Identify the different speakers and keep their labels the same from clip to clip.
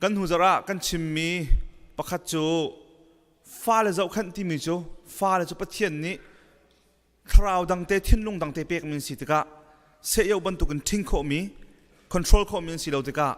Speaker 1: Kan hnu zarh ah kan chimmi pakhat cu fale zohkhenh timi cu fale cu Pathian nih thlarau dangte thinlung dangte pekmi an si tikah sehyo bantukin ṭhing khawhmi control khawhmi an si lo tikah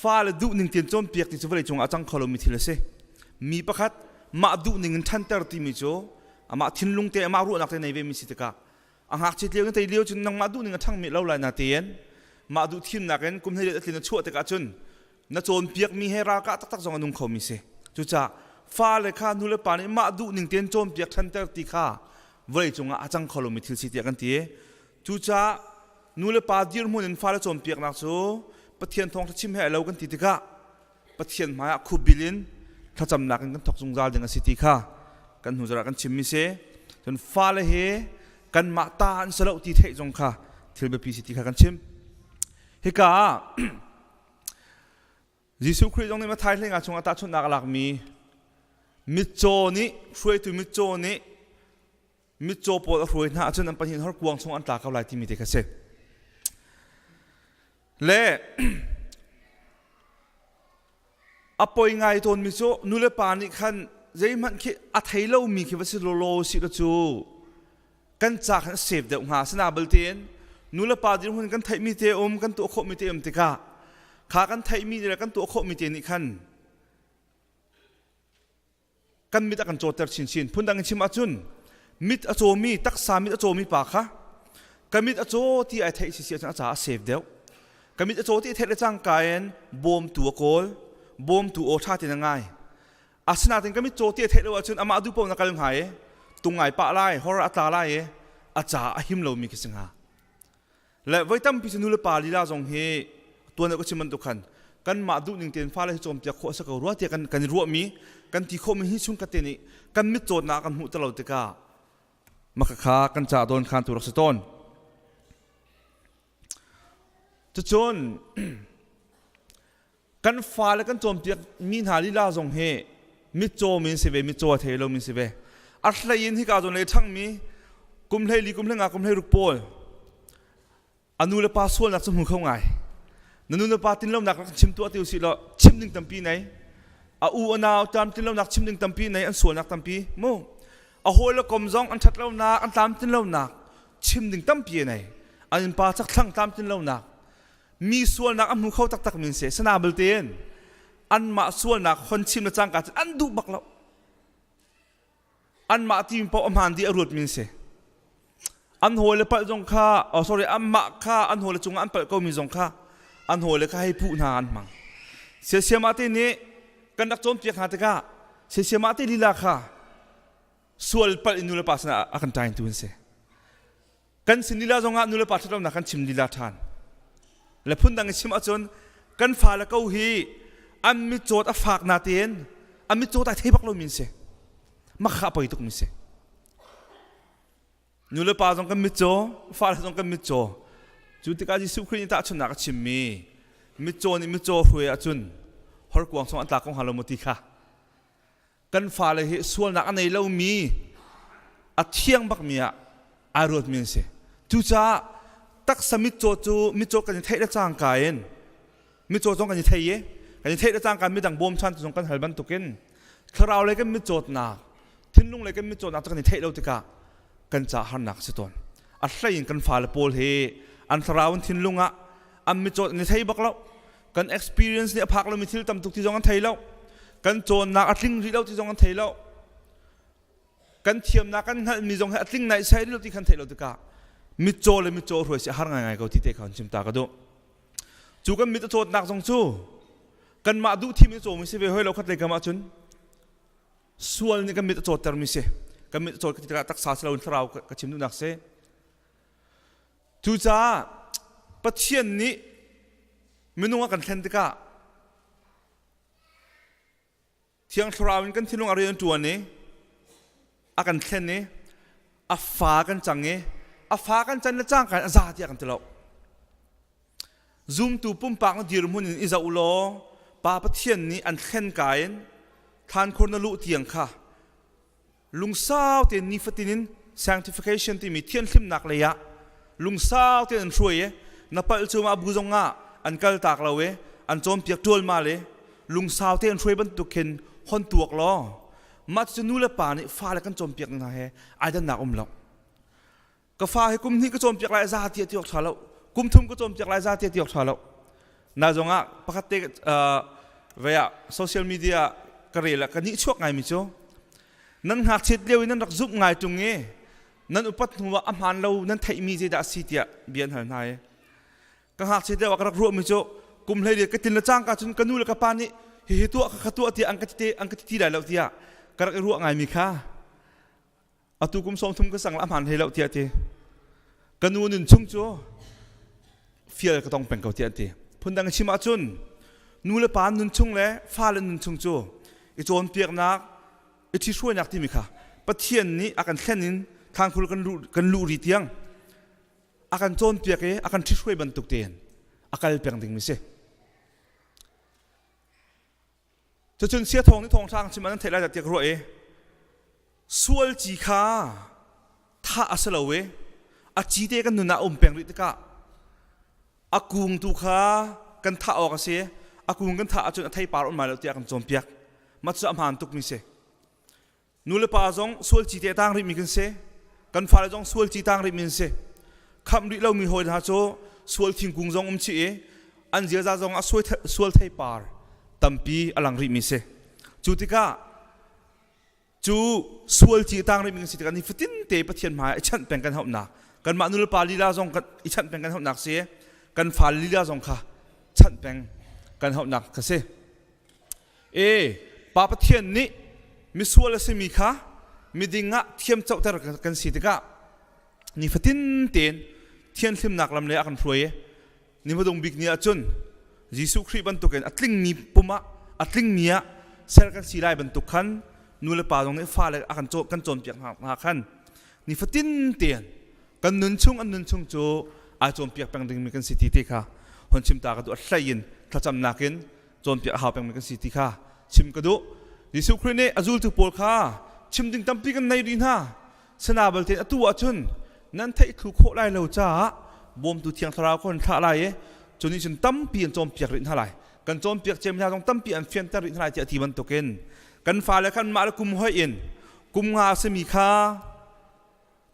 Speaker 1: fale duhning tein cawnpiak ti cu vawleicung ah a cang kho lomi thil a si. Mi pakhat mah duhning in ṭhanter timi cu amah thinlung te amah ruahnak te nei vemi si tikah a ngakchiat lio na tei lio cun nangmah duhning a ṭhangmi lo lai na tein mah duh thimnak in kum hleiriat a tlin a chuah tikah cun na cawnpiakmi he ralkah taktak zong a nung khomi si. Cucaah fale kha nu le pa nih mah duhning tein cawnpiak ṭhanter ti kha vawleicung ah a cang kho lomi thil si tiah kan ti. Cucaah nu le pa dirhmun in fale cawnpiaknak cu Pathian thawngṭha chim he lo kan ti tikah Pathian hmaiah khupbil in thlacamnak in kan thawk zungzal ding a si ti kha kan hnu zarh ah kan chimmi si. Cun fale hi kanmah ta an si lo ti theih zong kha thil biapi si ti kha kan chim. Hika ah Jesuh Khrih zong nih Matthai hleinga chungah tahchunhnak a lakmi mitcaw nih hruaitu mitcaw nih mitcaw pawl a hruai hna ahcun an pahnih horkuang chung an tla ko lai timi te kha si. Le a poi ngai tawnmi cu nu le pa nih khan zeihmanh khi a thei lomi khi va si lawlaw si lo cu kan ca khan save deuh hnga asina baltein nu le pa dirhmun kan theihmi te um kan tuah khawhmi te um tikah kha kan theihmi le kan tuah khawhmi te nih khan kan mit a kan cawter chinchin. Phundang in chim ahcun mit a cawmi taksa mit a cawmi pa kha ka mit a caw ti ai theih si si ahcun a caah a save deuh. Ka mit a caw ti a theih le cangka in bawmtu a kawl, bawmtu aw ṭha tein a ngai. Asinain ka mit caw ti a theih lo ahcun amah duh paoh na kal hnga i tung ngai pah lai, hor a tla lai i a caah a him lomi khi si hnga. Le voi tampi cu nu le pa lila zong hi tuan deuh ka chim bantuk khan kanmah duhning tein fale hi cawnpiak khawh a si ko rua tiah kan kan i ruahmi kan ti khawhmi hi chung kate nih kan mit cawtnak kan hmuh ti lo tikah maka kha kan ca dawn khan tu rak si tawn. Cucun Kan fale kan cawnpiak mi hna lila zong hi mitcaw min si ve, mitcaw a thei lo min si ve. A hlei in hika zawn lei ṭhangmi kum 14, kum 15, kum 16 pawl a nu le pa sualnak cu hmu kho ngai. Na nu le pa tinlonak rak chim tuah ti usih law chim ding tampi nei. A u a nau tam tinlonak chim ding tampi nei, an sualnak tampi mu. A hawi le kom zong an ṭhat lonak, an tlam tinlonak chim ding tampi nei. An innpa chakthlang tlam tinlonak mi sualnak a hmu kho taktak min si sana belte anmah sualnak hon chim le cangka cun an duh bak lo anmah ti paoh a hmaan dih a ruat min si an hawi le palh zong kha oh sorry anmah kha an hawi le cungah an palh ko mi zong kha an hawi le kha hei puh hna an hmang siasiama te nih kan rak cawnpiak hna tikah siasiama te lila kha sual palh in nu le pa sinah a kan tain tu an si Kan sin lila zongah nulepa ṭhatlonak kan chim lila ṭhan. Le phundang in chim ahcun kan fale ko hi an mitcawt a fak natein an mitcawt ai thei bak lomi an si. Makha a poi tukmi si. Nulepa zong kan mitcaw, fale zong kan mitcaw. Cu tikah Jesuh Khrih nih tahchunhnak a chimmi mitcaw nih mitcaw hruai ahcun horkuang chung an tla ko hnga lo maw ti kha kan fale hi sualnak a nei lomi a thiang bakmi ah ai ruatmi an si. Cucaah taksa mitcaw cu mitcaw kan i theih le cangka in mitcaw zong kan i thei i kan i theih le cangka midang bawmchantu zong kan hal bantukin thlarau lei kan mitcawtnak thinlung lei kan mitcawtnak cu kan i theih lo tikah kan ca harnak a si tawn. A hlei in kan fale pawl hi an thlarau an thinlung ah an mitcawt an i thei bak lo. Kan experience nih a phak lomi thil tam tuk ti zong an thei lo. Kan cawnnak a tling rih lo ti zong an thei lo. Kan thiamnak kan hngalhmi zong hi a tling nai sai rih lo ti khan theih lo tikah mitcaw le mitcaw hruai si a har ngaingai ko ti te kha chim ta ka duh. Cu kan mit a cawtnak zong cu kanmah duh thim in cawmi si ve hoi lo khat lei kam ahcun sual nih kan mit a cawttermi si. Kan mit a cawt tikah taksa si loin thlarau ka chim duhnak si. Cucaah Pathian nih minung a kan thlen tikah Thiang Thlarau in kan thinlung a rian ṭuan i a kan thlen i a fa kan cang i a fa kan can le cangka in a za tiah kan ti lo. Zumtu pumpak na dirhmun in i zoh law Pa Pathian nih an thlen ka in thlankhur na luh tiang kha lungsau tein nifatin in sanctification timi thianhlimnak lei ah lungsau tein an hruai i na palh cu mah bu zong ah an kal tak lo i. an cawnpiak ṭualmal i lungsau te an hruai bantuk khin hon tuak law mah cu nu le pa nih fale kan cawnpiak hna he ai dannak um lo. Ka fa hi kum hnih ka cawnpiak lai za ti ti awk ṭha lo. Kum thum ka cawnpiak lai za ti ti awk ṭha lo. Na zongah pakhat te ve ah social media ka rel ah ka nih chuak ngaimi cu nan ngakchiat lio in nan rak zumh ngai ṭung i nan upat hnu ah a hmaan lo nan theihmi zeidah a si tiah bia an hal hna i ka ngakchiat lio ah ka rak ruahmi cu kum hlei ka tin le cangka cun ka nu le ka pa nih hihi tuah ka tuah tiah an ka ti an ka ti lai lo tiah ka rak i ruah ngaimi kha atu kum 30 ka sang la hmaan hlei lo tiah ti ka nu nun chung cu fial ka tong peng ko tiah ti phundang chim ahcun nu le pa nun chung le fale nun chung cu i cawnpiaknak i ṭhihruainak timi kha Pathian nih a kan thlen in thlankhur kan luh kan luh ri tiang a kan cawnpiak i a kan ṭhihruai bantuk tein a kal peng dingmi si. Cucun sia thawng nih thawngṭha chim an theih lai tiah ka ruah i sual ci kha thah a si lo i a ci te kan nun ah a um peng rih tikah A kung tu kha kan thah awk a si. A kung kan thah ahcun a theipar um lai lo tiah kan cawnpiak. Mah cu a hmaan tukmi si. Nu le pa zong sual ci te a tang rihmi kan si. Kan fale zong sual ci tang rihmi an si. Khamh rih lomi hawi hna cu sual thingkung zong um chih i an ziaza zong ah sual theipar tampi a lang rihmi si. Cu tikah Cu sual ci tang rihmi kan si tikah nifatin te Pathian hmai i chanh peng kan hauhnak kanmah nulepa lila zong kan i chanh peng kan hauhnak si kan fale lila zong kha chanh peng kan hauhnak kha si. E Pa Pathian nih misual a simi kha miding ah thiam cohter kan si tikah nifatin tein thianhlimnak lam le a kan hruai i Ni hmadung bik ni ahcun Jesuh Khrih bantukin a tlingmi pum ah a tlingmi ah ser kan si lai bantuk khan nu le pa zong nih fale a kan kan cawnpiak hna khan nifatin tein kan nun chung an nun chung cu ai cawnpiak peng dingmi kan si ti te kha hon chim ta ka duh a hlei in thlacamnak in cawnpiak a hau pengmi kan si ti kha chim ka duh. Jesuh Khrih nih a zultu pawl kha chim ding tampi kan nei rih hna. Sana balte atu ahcun nan theih thlu khawh lai lo caah bawmtu thiang thlarau kha an thlah lai i cu nih cun tampi an cawnpiak rih hna lai. Kan cawnpiak ciami hna zong tampi an fianter rih hna lai tiah a ti bantukin kan fale khan mah le kum hoih in kum nga a simi kha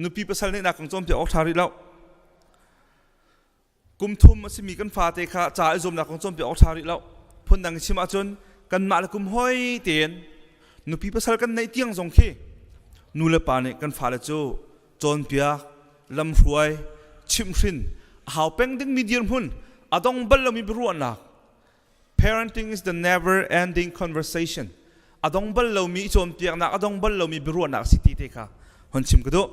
Speaker 1: nupi pasal neihnak kong cawnpiak awk ṭha rih lo. Kum thum a simi kan fate kha ca i zuamnak kong cawnpiak awk ṭha rih lo. Phundang in chim ahcun kanmah le kum hoi tein nupi pasal kan neih tiang zong khi nu le pa nih kan fale cu cawnpiak, lamhruai, chimhhrin a hau peng dingmi dirhmun a dong bal lomi biaruahnak Parenting is the never ending conversation. A dong bal lomi i cawnpiaknak, a dong bal lomi biaruahnak si ti te kha hon chim ka duh.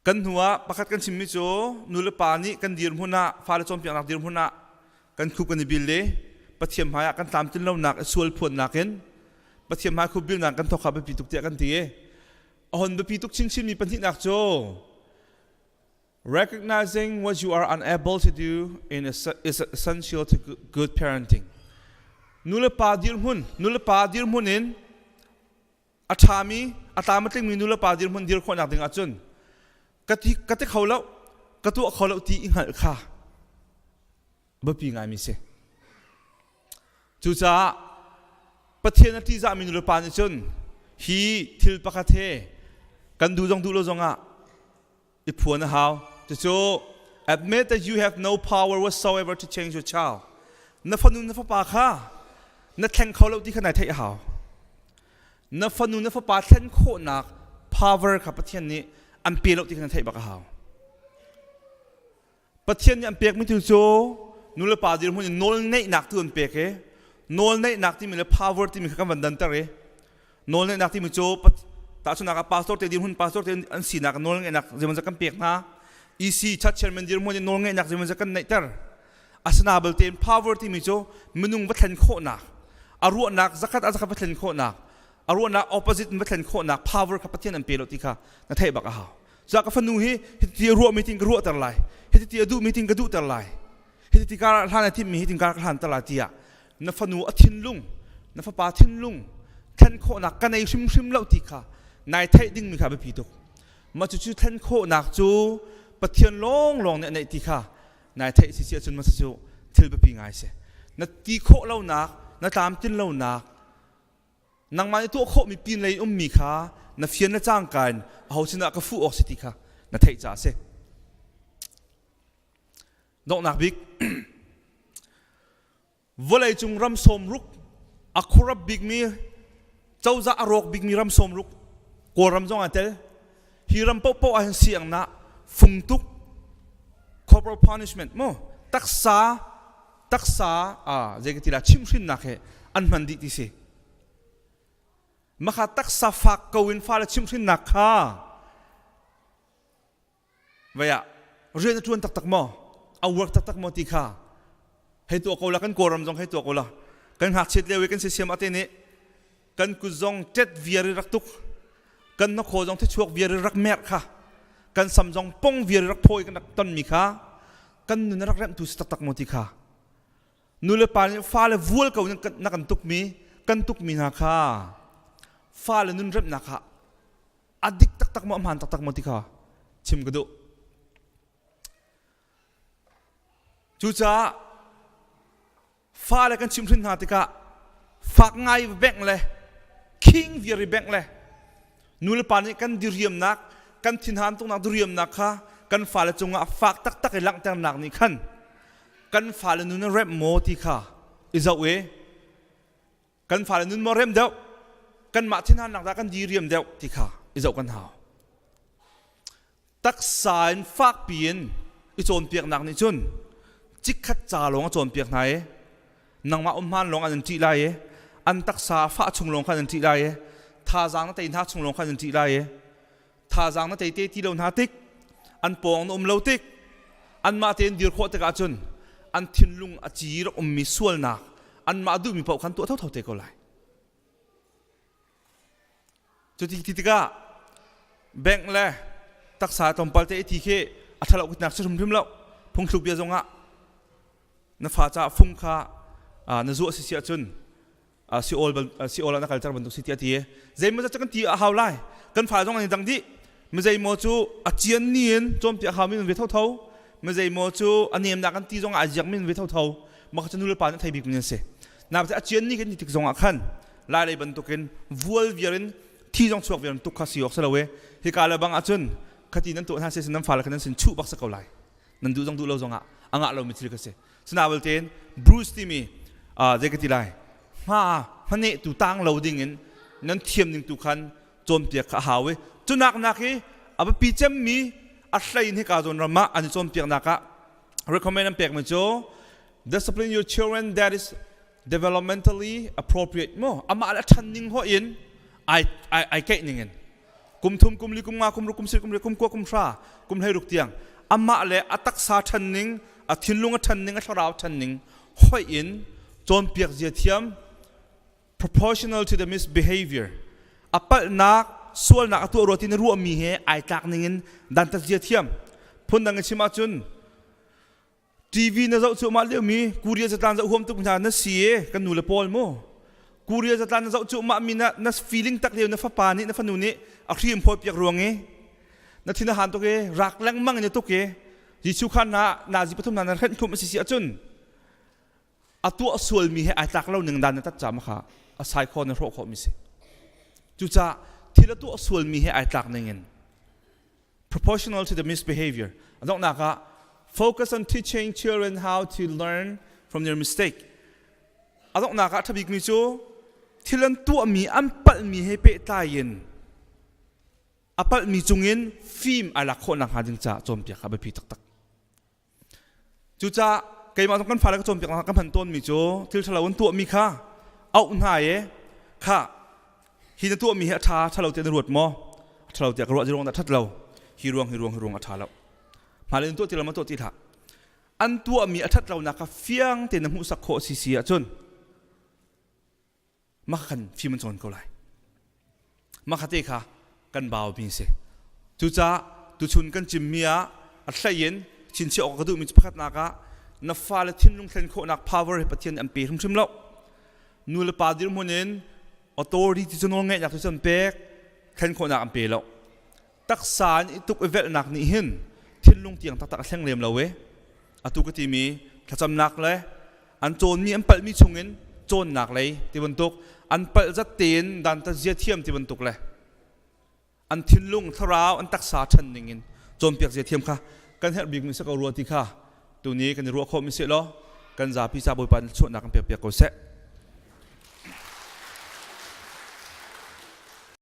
Speaker 1: Kan hnu ah pakhat kan chimmi cu nulepa nih kan dirhmun ah fale cawnpiaknak dirhmun ah kan khup kan i bil i Pathian hmai ah kan tlamtlin lonak i sual phuannak in Pathian hmai khup bilnak kan thawk kha biapi tuk tiah kan ti i a hon biapi tuk chinchinmi pahnihnak cu recognizing what you are unable to do in is essential to good parenting. Nulepa dirhmun nulepa dirhmun in a ṭhami a tlam a tlingmi nulepa dirhmun dir khawhnak ding ahcun ka ti ka ti kho lo ka tuah kho lo ti i hngalh kha biapi ngaimi si cucaah Pathian a ṭihzahmi nulepa nih cun hi thil pakhat he kan duh zong duh lo zongah i phuan a hau. Cucu admit that you have no power whatsoever to change your child. Na fanu na fapa kha na thleng kho lo ti kha nai theih a hau. Na fanu na fapa thlen khawhnak power kha Pathian nih an pe lo ti kha na theih bak a hau. Pathian nih an pekmi thil cu nulepa dirhmun in nawl neihnak tu an pek i nawl neihnak timi le power timi kha kan van danter i nawl neihnak timi cu tahchunhnak ah pastor te dirhmun pastor te an sinak nawl ngeihnak zeimaw kan pek hna EC church chairman dirhmun in nawl ngeihnak zeimaw kan neihter asina balte in power timi cu minung va thlen khawhnak a ruahnak zakhat a zakhat va thlen khawhnak a ruahnak opposite in va thlen khawhnak power kha Pathian an pe lo ti kha na theih bak a hau Za ka fanu hi hiti a ruah meeting ka ruahter lai. Hiti a duh meeting ka duhter lai. Hiti kar hlan a timmi hitin kar ka hlanter lai tiah na fanu a thinlung na fapa thinlung thlen khawhnak ka nei hrimhrim lo ti kha nai theih dingmi kha biapi tuk. Mah cucu thlen khawhnak cu Pathian lawnglawng nih a neih ti kha Nai theih si si ahcun masa cu thil biapi ngai si. Na ti khawh lonak, na tlamtlin lonak, nangmah nih tuah khawhmi pinlei ummi kha na fian le cangka in aho sinah ka fuh awk si ti kha na theih caah a si. Donghnak bik vawleicung ram sawmruk a corrupt bikmi cozah a rawk bikmi ram sawmruk Kawlram zong aa tel. Hi ram paohpaoh ah hin siangnak fungtuk corporal punishment mu taksa taksa zei ka ti la chimhhrinnak he an hman dih ti si. Makha taksa fak ko in fale chimhhrinnak kha Vei ah rian a ṭuan taktak maw? A work taktak maw ti kha hei tuah ko la kan Kawlram zong hei tuah ko la kan ngakchiat lio i kan siasiam ate nih kan kut zong tet viar i rak tuk kan hnakhaw zong thichuak viar i rak merh kha kan sam zong pong viar i rak phawi kan rak tonmi kha kan nun a rak remhtu si taktak maw ti kha nu le pa nih fale vual ko na kan tukmi kan tukmi hna kha fale nun remhnak ah a dik taktak maw a hmaan taktak maw ti kha chim ka duh. Cucaah fale kan chimhhrin hna tikah fak ngai bengh le khing viar i bengh le nu le pa nih kan diriamnak kan thinhan tuknak diriamnak kha kan fale cungah fak taktak i langhternak nih khan kan fale nun a remh maw ti kha i zoh i Kan fale nun maw rem deuh? Kanmah thinhannak dah kan diriam deuh ti kha i zoh kan hau. Taksa in fakpi in i cawnpiaknak nih cun chikkhat ca lawng a cawnpiak hna i nangmah um hmaan lawng an in ṭih lai i an taksa a fah chung lawng khan an ṭih lai i thazaang na tei hna chung lawng khan an ṭih lai i thazaang na tei te ti lo hna tik an pawng na um lo tik anmah tein dir khawh tikah cun an thinlung a ci rak ummi sualnak anmah duhmi paoh khan tuah thotho te ko lai cuti ti tikah bank le taksa tlawmpal te i ti khi a ṭhalo nak si hrimhrim lo phungthluk bia zongah na fa caah fung kha na zuah si si ahcun si-awl si-awl ah na kalter bantuk si tiah ti zeimaw zat cu kan ti a hau lai kan fa zong an i dang dih mi zeimaw cu a cian ni in cawnpiak hau mi ve thotho mi zeimaw cu a nemnak kan ti zong ah a ziak mi ve thotho mah cu nu le pa nih thei bik mi an si na a cian ni kan ti tik zong ah khan lai lei bantukin vual viar in thi zong chuak viar in tuk kha si awk si lo e hika le bang ahcun khati nan tuah hna se nan fale kha nan sin chuh bak sa ko lai nan duh zong duh lo zong ah a ngah lomi thil kha si sinain tein Bruce timi zei ka ti lai hma hmaneh tu tang lo ding in nan thiam ning tu khan cawnpiak kha a hau i cunak nak hi a biapi cemmi a hlein hika zawn ram ah an i cawnpiaknak ah recommend an pekmi cu discipline your children that is developmentally appropriate mu amah le ṭhan ning hawih in ai ai ai keih ning in kum thum kum li kum nga kum ruk kum sir kum riat kum kua kum hra kum hleiruk tiang amah le a taksa ṭhan ning a thinlung a ṭhan ning a thlarau ṭhan ning hoih in cawnpiak zia thiam proportional to the misbehavior a palhnak sualnak a tuah rua ti na ruahmi he ai tlak ning in dantat zia thiam phundang in chim ahcun TV na zoh cuahmah liomi Korea zatlan zoh huam tuk hna na si e kan nu le pawl mu Korea zatlan na zoh cuahmah mi na na feeling tak lio na fapa nih na fanu nih a hrim phawi piak ruang i na thin a han tuk i rak lengmang in tuk i Jesuh khan na nazi pathum na na hrenh khum a si si ahcun a tuah sualmi he ai tlak lo ning dan na tat ca kha a sai kho na hrawh khawh mi si cucaah thil a tuah sualmi he ai tlak ning in proportional to the misbehavior a donghnak ah focus on teaching children how to learn from their mistake a donghnak ah ṭhabikmi cu thil an tuahmi an palhmi he pehtlai in a palhmi cungin fim ai lak khawh nakhnga ding caah cawnpiak kha biapi taktak Cucaah keimah zong kan fale ka cawnpiaknak ka hman tawnmi cu thil ṭhalo an tuahmi kha auh hna i kha hi na tuahmi hi a ṭha ṭhalo tiah na ruat maw? A ṭhalo tiah ka ruah ruang dah ṭhat lo. Hi ruang hi ruang hi ruang a ṭha lo. Hmailei in tuah ti lo ma tuah ti hlah. An tuahmi a ṭhat lonak kha fiang tein na hmuhsak khawh si si ahcun mah khan fim an cawn ko lai mah kha te kha kan baumi si cucaah tuchun kan cimmi ah a hlei in chinchiah awk ka duhmi cu pakhatnak ah na fale thinlung thlen khawhnak power hi Pathian nih an pe hrimhrim lo nu le pa dirhmun in authority cu nawl ngeihnak cu an pek thlen khawhnak an pe lo taksa in i tuk i velhnak nih hin thinlung tiang taktak a thleng lem lo e. Atu ka timi thlacamnak le an cawnmi an palhmi chungin cawnnak lei ti bantuk an palh zat tein dantat zia thiam ti bantuk le an thinlung thlarau an taksa ṭhan ning in cawnpiak zia thiam kha kan herh bikmi si ko rua ti kha tuni kan i ruah khawhmi si law kan zapi ca Bawipa nih chuahnak kan pek piak ko seh.